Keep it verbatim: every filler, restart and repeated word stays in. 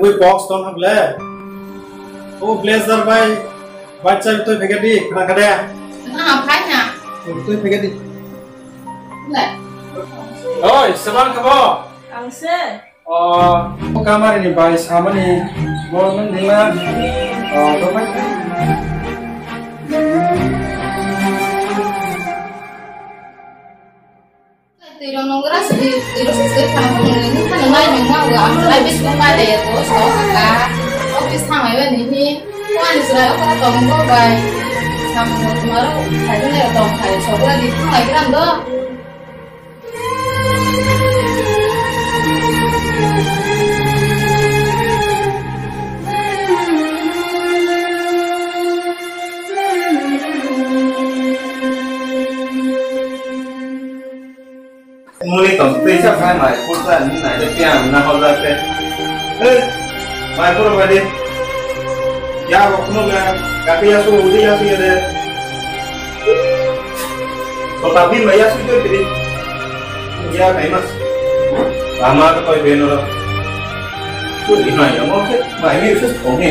Ui box ton hable. O blazer bai, bai chai toi phege di, khna khade. Na, phai na. Toi phege di. Le. Oi, saban khabo? Ang se. O, kamari ni bai samani, bo nung nila. O, do bai. Twi rok nung gra sidi, twi rok sidi khana nung nung khana nai nung ma wa, ai bis nung ma de ya to, so ka, office thang ai ni hi, wa ni sura ko tong bo bai, sam ko ma ro, khai ne tong khai, so gra di thang ai gra do. Muni tong twi sa khai mai kursa ni nai de piang na hol da te. Hey, mai puro mai de. Ya bo kuno ga ga ke ya su u de ya su ya de. Ko ta bi mai ya su de tri. Ya kai mas. Ama ko koi be no ro. Tu di mai ya mo ke mai mi su ko ne.